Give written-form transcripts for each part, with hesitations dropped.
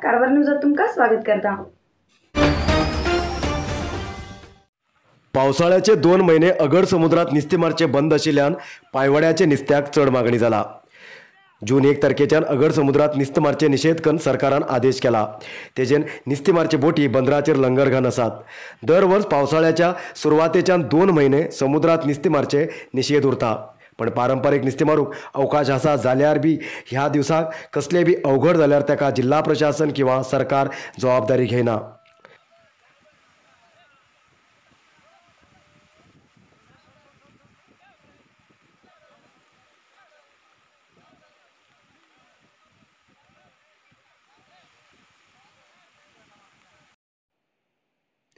कारवार न्यूजात तुमकां स्वागत करता। पावसाळ्याचे 2 महिने अगड समुद्रात नुस्तें मारचे बंद आशिल्ल्यान पांयवड्याचे नुस्त्याक चड मागणी जाला। जून 1 तारखेच्यान अगड समुद्रात नुस्तें मारचे निशेध करून सरकारान आदेश केला। तेजेन नुस्तें मारचे बोटी बंदराचेर लंगर घालून आसात। दर वर्स पावसाळ्याच्या सुरवातेच्यान 2 महिने समुद्रात नुस्तें मारचे निशेध उरता, पण पारंपरीक नुस्तें मारूंक अवकाश आसा जाल्यार बी ह्या दिवसाक कसले बी अवघड जाल्यार ताका जिल्हा प्रशासन किंवा सरकार जबाबदारी घेयना।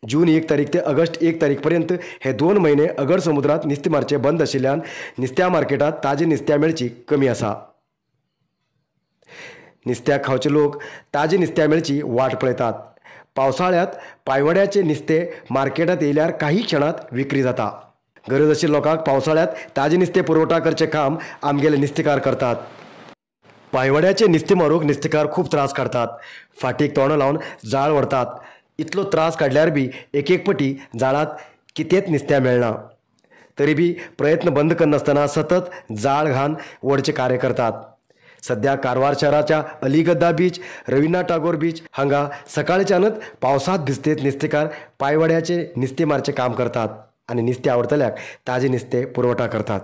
जून 1 तारीख ते ऑगस्ट 1 तारीख पर्यंत हे 2 महिने अगड समुद्रात नुस्तें मारचे बंद आशिल्ल्यान नुस्त्या मार्केटात ताजे नुस्त्या मेळची कमी आसा। नुस्त्याक खावचे लोक ताजे नुस्त्या मेळची वाट पळयतात। पावसाळ्यात पांयवड्याचे नुस्तें मार्केटात येयल्यार काही क्षणात विक्री जाता। गरज आशिल्ल्या लोकांक पावसाळ्यात ताजे नुस्तें पुरवठा करचें काम आमगेले नुस्तेकार करतात। पांयवड्याचे नुस्तें मारूंक नुस्तेकार खूब त्रास काडटात। फाटीक तोंड लावन जाळ व्हरतात। इतलो त्रास काडल्यार बी एक एक पटी जाळांत कितेंच नुस्त्या मेळना, तरी बी प्रयत्न बंद करनासतना सतत जाळ घालून वडचें कार्य करतात। सद्या कारवार शहराच्या अलीगद्दा बीच, रवींद्रनाथ टागोर बीच हांगा सकाळच्यानच पावसांत भिजतेत नुस्तेकार पांयवड्याचे नुस्तें मारचें काम करतात आनी नुस्तें आवडटल्याक ताजें नुस्तें पुरवठा करतात।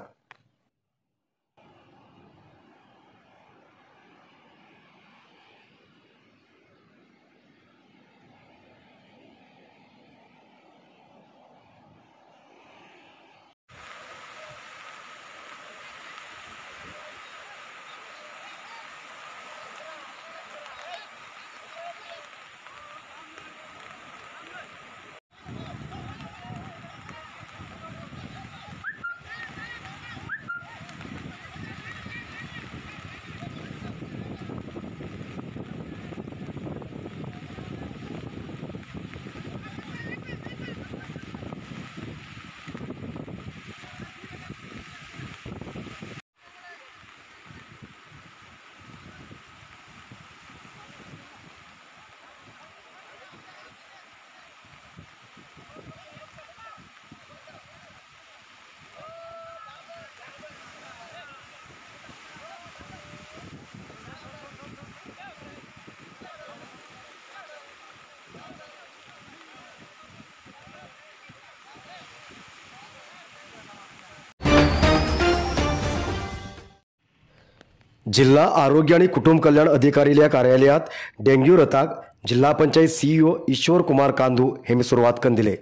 जिल्हा आरोग्य आणि कुटुंब कल्याण अधिकारी कार्यालयात डेंग्यू रथाक जिल्हा पंचायत सीईओ ईश्वर कुमार कांदू हेमी सुरवात करून दिले।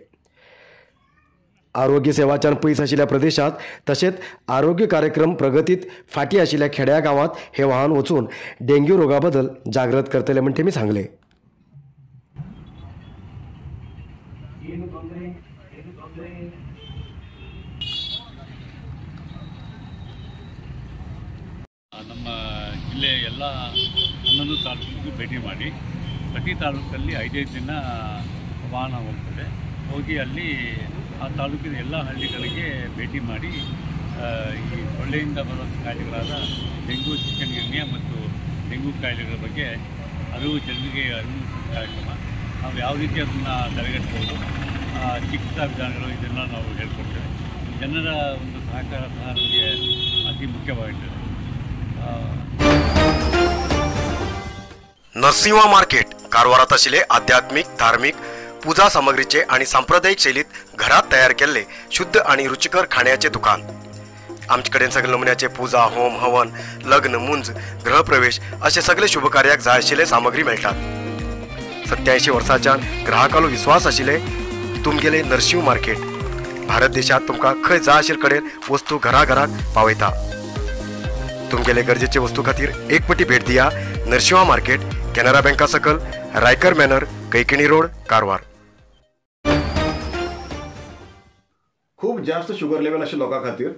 आरोग्य सेवाच्यान पयस आशिल्ल्या प्रदेशात तशेंच आरोग्य कार्यक्रम प्रगतीत फाटी आशिल्ल्या खेड्या गांवांत हे वाहन वचून डेंग्यू रोगा बद्दल जागृत करतले म्हण तेमी सांगले। ನಮ್ಮ ಜಿಲ್ಲೆಯ ಎಲ್ಲ 11 ತಾಲೂಕಿಗೂ ಭೇಟಿ ಮಾಡಿ ಪ್ರತಿ ತಾಲೂಕಲ್ಲಿ 5-5 ದಿನ ವಾಹನ ಹೋಗ್ತದೆ. ಹೋಗಿ ಅಲ್ಲಿ ಆ ತಾಲೂಕಿನ ಎಲ್ಲ ಹಳ್ಳಿಗಳಿಗೆ ಭೇಟಿ ಮಾಡಿ ಈ ಸೊಳ್ಳೆಯಿಂದ ಬರುವ ಕಾಯಿಲೆಗಳಾದ ಡೆಂಗೂ, ಚಿಕನ್ಗುನ್ಯಾ ಮತ್ತು ಡೆಂಗೂ ಕಾಯಿಲೆಗಳ ಬಗ್ಗೆ ಅರಿವು ಜನರಿಗೆ ಅರಿವು ಕಾರ್ಯಕ್ರಮ, ನಾವು ಯಾವ ರೀತಿ ಅದನ್ನು ತಡೆಗಟ್ಟಬಹುದು, ಚಿಕಿತ್ಸಾ ವಿಧಾನಗಳು ಇದನ್ನು ನಾವು ಹೇಳ್ಕೊಡ್ತೇವೆ. ಜನರ ಒಂದು ಸಹಕಾರ ಸಹ ನಮಗೆ ಅತಿ ಮುಖ್ಯವಾಗಿರ್ತದೆ. नरसिंहा मार्केट कारवारात आशिल्ले आध्यात्मिक, धार्मिक पूजा सामग्रीचे आणि सांप्रदायिक शैलीत घरात तयार केल्ले शुद्ध आणि रुचिकर खाण्याचे दुकान। आमचे कडेन सगळे नमुन्याचे पूजा, होम, हवन, लग्न, मुंज, गृहप्रवेश असे सगळे शुभकार्याक जाय आशिल्ले सामग्री मेळटात। 87 वर्सांच्यान ग्राहकालो विश्वास आशिल्ले तुमगेले नरसिंह मार्केट भारत देशात तुमकां खंय जाय आशिल्ले कडेन वस्तू घराघराक पावयता। तुमगेले गरजेचे वस्तू खातीर एक पटी भेट दिया नरसिंहा मार्केट, केनरा बँका सकल, रायकर मॅनर, कैकिणी रोड, कारवार। खूप जास्त शुगर लेवल आशिल्ल्या लोकां खातीर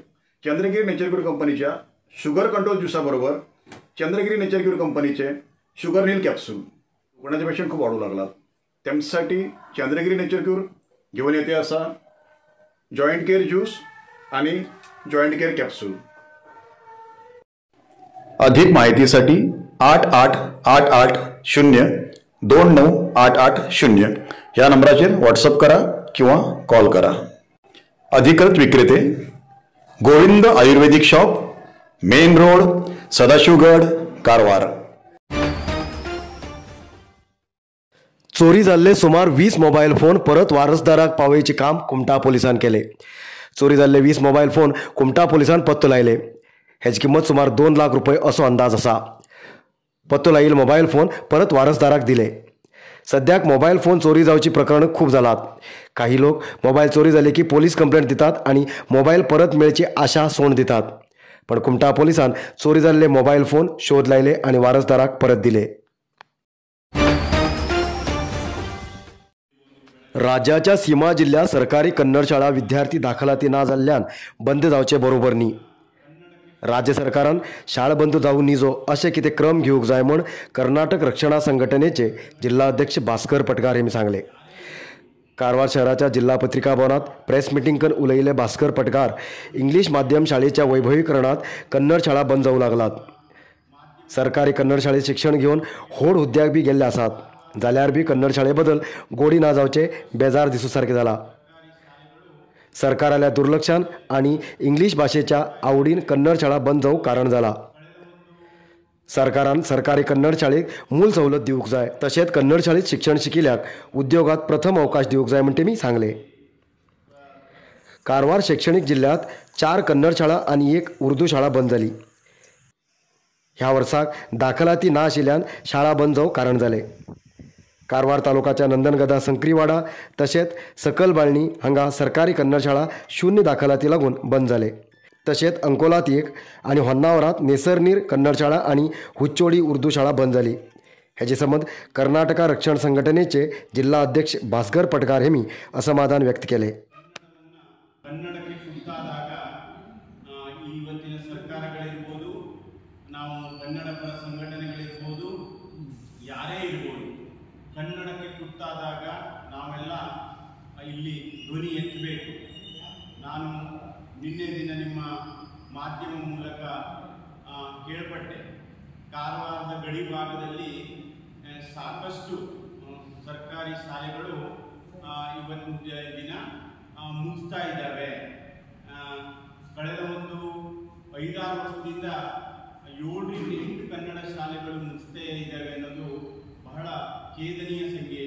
चंद्रगिरी नेचर क्यूर कंपनीच्या शुगर कंट्रोल ज्युसा बरोबर चंद्रगिरी नेचर क्यूर कंपनीचे शुगर नील कॅप्सूल कोणाचे पेशंट खूप वाढू लागलात त्यांच्यासाठी चंद्रगिरी नेचर क्यूर घेऊन येते असा जॉईंट केअर ज्यूस आणि जॉईंट केअर कॅप्सूल। अधिक माहितीसाठी 88888 0 29880 ह्या नंबराचेर व्हॉट्सअप करा किंवा कॉल करा. अधिकृत विक्रेते Govind Ayurvedic shop, main road, Sadashivgad, Karwar. चोरी जाल्ले सुमार 20 मोबायल फोन परत वारसदाराक पावयचे काम कुमठा पोलिसान केले. चोरी जाल्ले 20 मोबायल फोन कुमठा पोलिसान पत्तो लायले. हेची किंमत सुमार 2 लाख रुपये असो अंदाज आसा. पत्तो लायिल्ले मोबायल फोन परत वारसदाराक दिले. सद्याक मोबायल फोन चोरी जावची प्रकरण खूब जालात. काही लोक मोबायल चोरी जाले की पोलीस कंप्लेंट दितात आनी मोबायल परत मेळची आशा सोड दितात. पण कुमठा पोलिसान चोरी जाल्ले मोबायल फोन शोध लायले आनी वारसदाराक परत दिले. राज्याच्या सीमा जिल्ह्यात सरकारी कन्नड शाळा विद्यार्थी दाखलाती ना जाल्ल्यान बंद जावचे बरोबर न्ही. राज्य सरकारान शाळा बंद जावूं निजो अशें कितें क्रम घेवंक जाय म्हूण कर्नाटक रक्षणा संघटनेचे जिल्हाध्यक्ष भास्कर पटकार हेमी सांगले. कारवार शहराच्या जिल्हा पत्रिका भवनात प्रेस मिटींग करून उलयिल्ले भास्कर पटकार इंग्लीश माध्यम शाळेच्या वैभवीकरणात कन्नड शाळा बंद जावूं लागलात. सरकारी कन्नड शाळेत शिक्षण घेवन व्हड हुद्द्याक बी गेल्ले आसात जाल्यार बी कन्नड शाळे बदल गोडी ना जावचे बेजार दिसूं सारकें जाला. सरकाराल्या दुर्लक्षान आनी इंग्लीश भाशेच्या आवडीन कन्नड शाळा बंद जावंक कारण जाला. सरकारान सरकारी कन्नड शाळेक मूल सवलत दिवंक जाय, तशेंच कन्नड शाळेत शिक्षण शिकिल्ल्याक उद्योगात प्रथम अवकाश दिवंक जाय म्हण तेमी सांगले. कारवार शैक्षणिक जिल्ह्यात 4 कन्नड शाळा आनी 1 उर्दू शाळा बंद जाली. ह्या वर्साक दाखलाती ना आशिल्ल्यान शाळा बंद जावंक कारण जालें. कारवार तालुकाच्या नंदनगदा संक्रीवाडा तशेंच सकल बाळणी हांगा सरकारी कन्नड शाळा 0 दाखलाती लागून बंद जाले. तशेंच अंकोलात 1 आनी होन्नावरात नेसरनीर कन्नड शाळा आनी हुच्चोडी उर्दू शाळा बंद जाली. हेजे संबंद कर्नाटका रक्षण संघटनेचे जिल्हा अध्यक्ष भास्कर पटकार हेमी असमाधान व्यक्त केले. ಕನ್ನಡಕ್ಕೆ ಕುತ್ತಾದಾಗ ನಾವೆಲ್ಲ ಇಲ್ಲಿ ಧ್ವನಿ ಎತ್ತಬೇಕು. ನಾನು ನಿನ್ನೆ ದಿನ ನಿಮ್ಮ ಮಾಧ್ಯಮ ಮೂಲಕ ಕೇಳ್ಪಟ್ಟೆ, ಕಾರವಾರದ ಗಡಿ ಭಾಗದಲ್ಲಿ ಸಾಕಷ್ಟು ಸರ್ಕಾರಿ ಶಾಲೆಗಳು ಇವತ್ತಿನ ದಿನ ಮುಗಿಸ್ತಾ ಇದ್ದಾವೆ. ಕಳೆದ ಒಂದು 5-6 ವರ್ಷದಿಂದ 7 ರಿಂದ 8 ಕನ್ನಡ ಶಾಲೆಗಳು ಮುಗಿಸ್ತೇ ಇದ್ದಾವೆ ಅನ್ನೋದು ಬಹಳ ಖೇದನೀಯ ಸಂಗತಿ.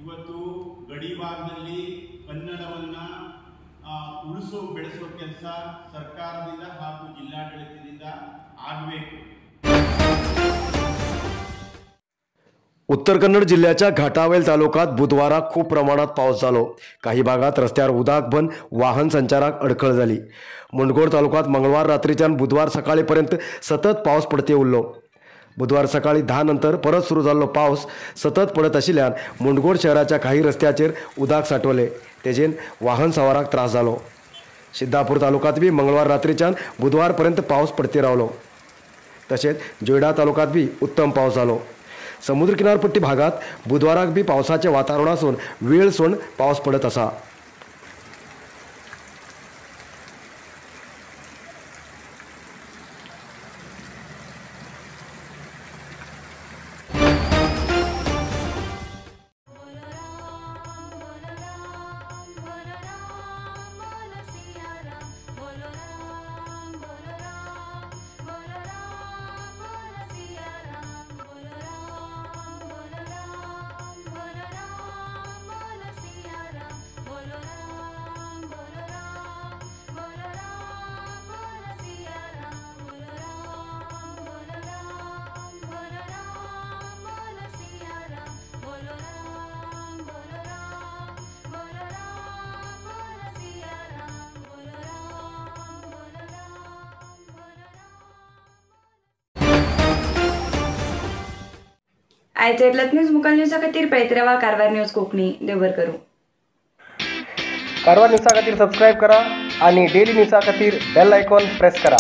ಇವತ್ತು ಗಡಿ ಭಾಗದಲ್ಲಿ ಕನ್ನಡವನ್ನು ಉಳಿಸೋ ಬೆಳೆಸೋ ಕೆಲಸ ಸರ್ಕಾರದಿಂದ ಹಾಗೂ ಜಿಲ್ಲಾಡಳಿತದಿಂದ ಆಗಬೇಕು. उत्तर कन्नड जिल्ह्याच्या घाटावेल तालुक्यात बुधवारा खूप प्रमाणात पाऊस झालो. काही भागात रस्त्यावर उदक बन वाहन संचाराक अडखळ झाली. मुंडगोड तालुक्यात मंगळवार रात्रीच्यान बुधवार सकाळीपर्यंत सतत पाऊस पडते उरलो. बुधवार सकाळी 10 नंतर परत सुरू जाल्लो पाऊस सतत पडत आशिल्ल्यान मुंडगोड शहराच्या काही रस्त्याचेर उदक साठवले, तेजेन वाहन सवाराक त्रास जालो. सिद्धापूर तालुक्यात बी मंगळवार रात्रीच्यान बुधवारपर्यंत पाऊस पडते रावलो. तशेंच जोयडा तालुक्यात बी उत्तम पाऊस जालो. समुद्र किनारपट्टी भागात बुधवाराक बी पावसाचे वातावरण आसून वेळ सोड पावस पडत आसा. आयचे इतलेंच न्यूज मुखार न्यूजा खातीर पळयत रावा कारवार न्यूज कोंकणी. देवभर करूं. कारवार न्यूजा खातीर सबस्क्रायब करा आणि डेली न्यूजा खातीर बेल आयकॉन प्रेस करा.